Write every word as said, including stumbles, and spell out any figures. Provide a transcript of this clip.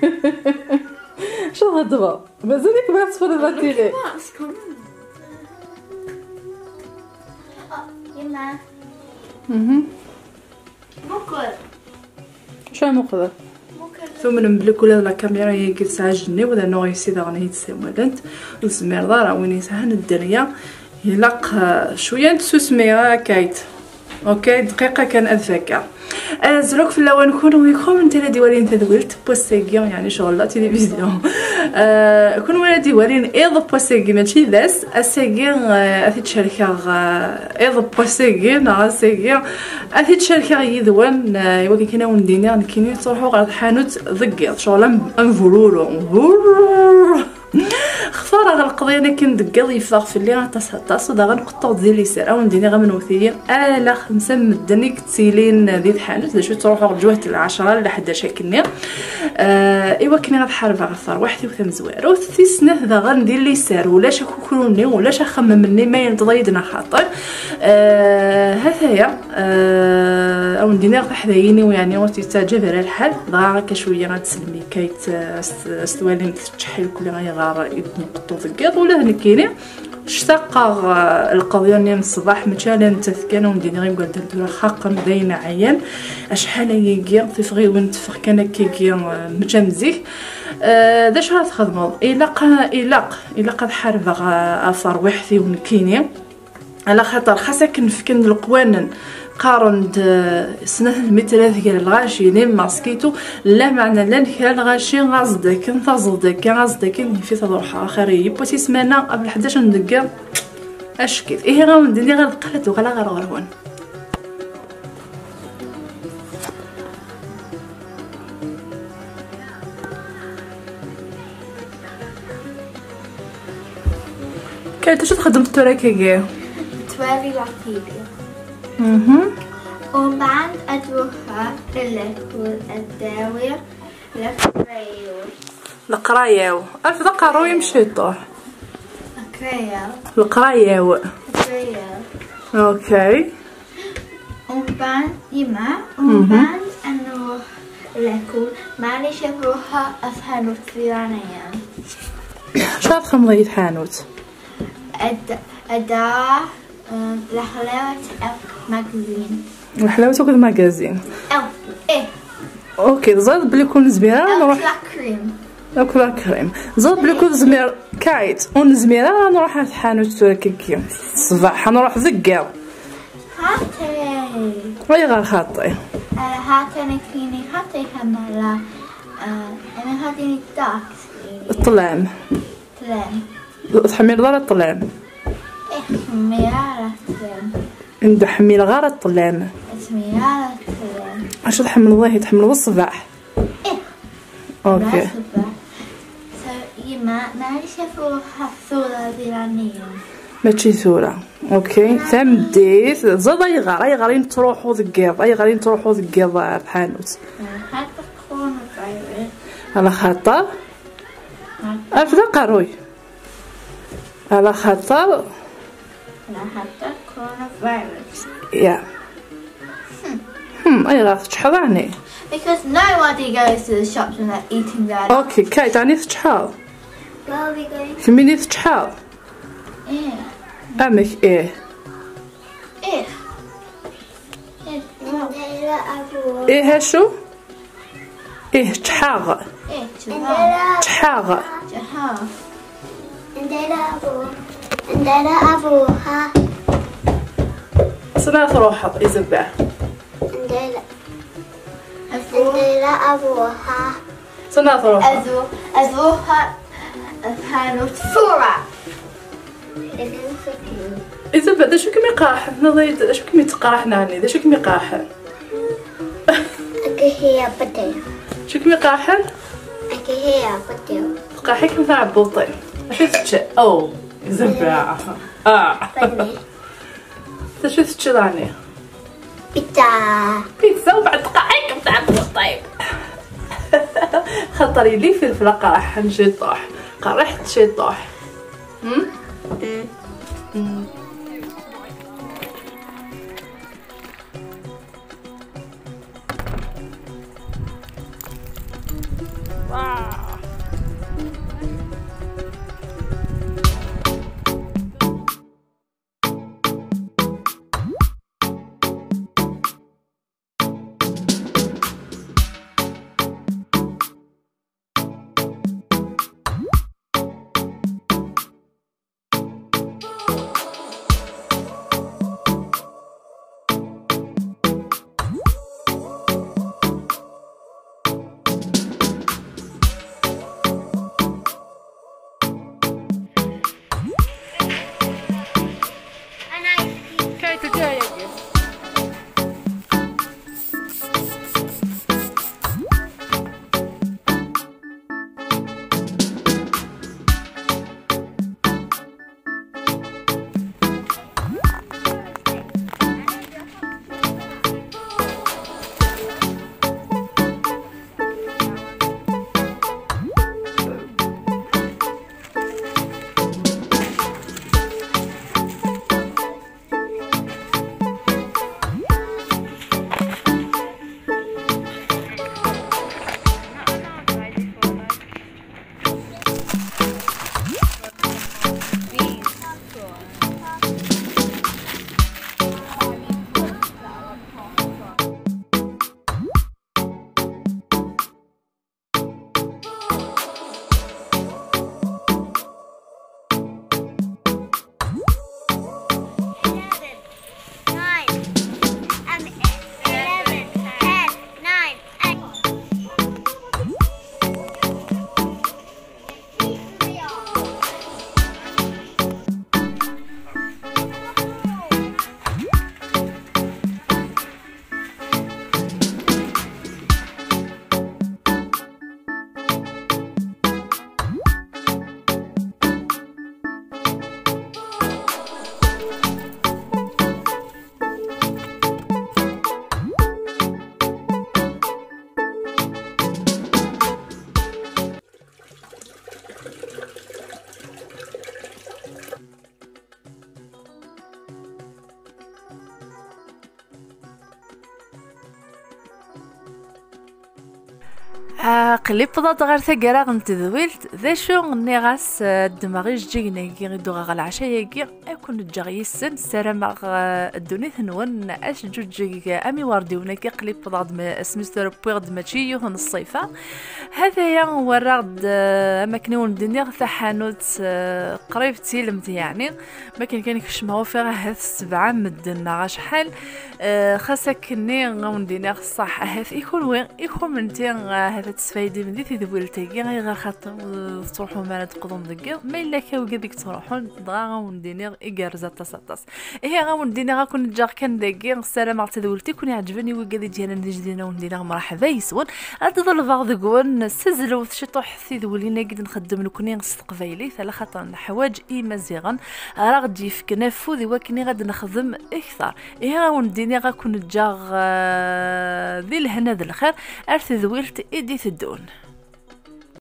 Acu theddreḍ? Mazal-ik bɣiɣ tfeḍreḍ la télé. Yemma. Mhm. Muqel. Acu ara muqleɣ? Tumnem belli kul la caméra-agi tesɛa ajenniw, d annuɣ yis-i daɣen i yi-d-ssawalent. Ur tezmireḍ ara, win yesɛan dderya, ilaq, eh, cwiya n tsusmi, ah, Kate. Ok, dqiqa kan ad fakkeɣ. Azul akk fell-awen kunwi, kunwi n tira d-iwalin tadwilt n wass-agi, yeɛni ccɣel la télévision. Eh, kunwi ara d-iwalin iḍ n wass-agi, mačči d ass, ass-agi, eh, ad t-id-cerkeɣ, eh, iḍ n wass-agi, neɣ ass-agi, ad t-id-cerkeɣ yid-wen, eh, i wakken kan ad wen-d-iniɣ nekkini ttruḥuɣ ɣer tḥanut deg yiḍ, ccɣel am, am bururu. Bururu. Xtareɣ lqeḍyan akken deg yiḍ yeffeɣ fell-i aṭas, aṭas, u daɣen qeṭṭuɣ-d di liser. Ad wen-d-iniɣ am newwet-iyi ala xemsa n medden i yettilin di tḥanut, d acu ttruḥuɣ lǧuhd n lɛecṛa, leḥdac akkenni. Eh, i wakken ad ḥarbeɣ ɣef terwiḥt-iw tamezwarut. Tis snat daɣen di liser, ulac akukru-nni, ulac axemmem-nni, ma yenṭeḍ-iyi-d neɣ xaṭi. Eh, ha-t-aya, eh, ad wen-d-iniɣ taḥdayin-iw, yeɛni ur tt-yettaɛǧab ara lḥal, dɣa akka cwiya ad d-tselmi Kate, eh, as t-, as twalimt teččeḥ irkelli ayɣer i d-nqeṭṭu deg yiḍ, ula d nekkini ctaqeɣ, eh, lqeḍyan-nni n ṣṣbeḥ, mačči ala nettat kan, ad wen-d-iniɣ igerdan tura xaqen, d ayen ɛyan, acḥal ayagi tifɣiwin teffeɣ kan akkagi, eh, mačči am zik. Eh, d acu ara txedmeḍ? Ilaq, ilaq, ilaq ad ḥarbeɣ, eh, ɣef terwiḥt-iw nekkini. Ala xaṭer xas akken fken leqwanen, qqaren-d, eh, snat n lmitrat gar lɣaci, les mosquitos, lameɛna llan kra lɣaci, aẓ-d akken, taẓeḍ-d akka, aẓ-d akken, yif-it ad ruḥeɣ axir-iyi. Yiwwas i ssmana, ɣef leḥdac n deg yiḍ, ackit. Ihi, ad wen-d-iniɣ ad qqel ad uɣaleɣ ɣer ɣur-wen. Kate, acu txeddmeḍ tura akkagi? Ttwali la télé. Mhm. Umbeɛd ad ruḥeɣ ɣer lekul ad d-awiɣ leqraya-w. Leqraya-w. Rfed aqerruy-im ciṭuḥ. Leqraya-w. Leqraya-w. Leqraya-w. Okay. Umbeɛd, yemma, umbeɛd ad nruḥ lekul, maɛlic ad ruḥeɣ ɣer tḥanut di leɛnaya-m. Acu ara txedmeḍ di tḥanut? Ad, ad aɣeɣ, um, leḥlawat akked magazine. Leḥlawat akked magazine. Aw, ih. Okay, teẓriḍ belli ur nezmir ara ad nruḥ. Akked la crème. Akked la crème. Teẓriḍ belli ur nezmir, Kate, ur nezmir ara ad nruḥ ɣer tḥanut tura kiki. Ṣṣbeḥ, ad nruḥ deg yiḍ. Xaṭi. Ayɣer xaṭi? Eh, xaṭi nekkini, xaṭi ḥemmleɣ, eh, أنا xaṭi nek ṭṭlam. Ṭṭlam. Ur tḥemmleḍ ara ṭṭlam? Ih, ḥemmleɣ ara ṭṭlam. Nek ur ḥemmleɣ ara ṭṭlam. Ur ḥemmleɣ ara ṭṭlam. Acu tḥemmleḍ ihi? Tḥemmleḍ ṣṣbeḥ? Ih. Okay. So, yemma, maɛlic ad ruḥeɣ tura di leɛnaya-m. Mačči tura. Okay. Tameddit, teẓriḍ ayɣer, ayɣer i nettruḥu deg yiḍ, ayɣer i nettruḥu deg yiḍ ɣer tḥanut? Xaṭer coronavirus. Ala xaṭer? Rfed aqerruy. Ala xaṭer? Ala xaṭer coronavirus. Yeah. Hmm, ayɣer teččḥeḍ ɛni? Because nobody goes to the shops when they're eating there. Okay, Kate, ɛni teččḥeḍ? Well, we going. Kemmini teččḥeḍ? Ih. Amek ih? Ih. Ih, well. Ih, acu? Ih, ččḥeɣ. Ih, ččḥeɣ. Ččḥeɣ. Ččḥeɣ. Anda ara aruɣ? Anda ara aruɣ, ha? Sani ara truḥeḍ, Izebba? Anda ara, anda ara aruɣ, ha? Sani ara truḥeḍ? Ad ru-, ad ruḥeɣ ɣer tḥanut tura. Izebba, d acu kem-iqerḥen? Tenniḍ-iyi-d d acu kem-ittqerḥen ɛni? D acu kem-iqerḥen? Akka hi abṭi. Acu kem-iqerḥen? Akka hi abṭi. Tqerḥ-ikem tɛebbuḍt-im. Acu teččiḍ? Oh, Izebba. Ah. D acu teččiḍ ɛni? Pizza. Pizza, u mbeɛd tqerḥ-ikem tɛebbuḍt-im. Xaṭer yella ifelfel aqerḥan ciṭuḥ. Qerriḥet ciṭuḥ. Hmm? Hmm. Wow. Aql-i wwḍeɣ-d ɣer taggara n tedwilt. D acu nniɣ-as, eh, ddmeɣ ijeǧǧigen-agi i d-uɣeɣ ɣer lɛecc-agi, ad ken-ǧǧeɣ yis-sen. Ssarameɣ, eh, ddunit-nwen ad teǧǧuǧǧeg am iwerdiwen-agi. Aql-i wwḍeɣ-d ma-, asmi s-tura wwiɣ-d mačči yiwet n ṣṣifa. Hataya werraɣ-d, eh, am akken i wen-d-nniɣ, taḥanut, eh, qrib d tilemt, yeɛni. Ma akken kan kecmeɣ, ufiɣ ahat sebɛa medden neɣ acḥal. Eh, xas akkenni, a wen-d-iniɣ ṣṣeḥ, ahat i kunwi, i kunemti, eh, ahat ad tesfaydim di tedwilt-agi, ayɣer xaṭer, eh, tettruḥum ara d-teqḍum deg yiḍ, ma yella akka wigad i yettruḥun, dɣa a wen-d-iniɣ igerrez aṭas, aṭas. Ihi a wen-d-iniɣ, a ken-ǧǧeɣ kan dagi, ssarameɣ d tadwilt i ken-iɛeǧben. I wigad i d-yanan d ijdiden, a wen-d-iniɣ mreḥba yes-wen. Ad ḍelbeɣ deg-wen, ssazlewet ciṭuḥ tidwilin-agi d-nxeddem nekni s teqbaylit, ala xaṭer neḥwaǧ imaziɣen ara ɣ-d-yefken afud i wakken i ɣ-ad nexdem kter. Ihi a wen-d-iniɣ, a ken-ǧǧeɣ, eh, di lehna d lxir ar tedwilt i d-iteddun.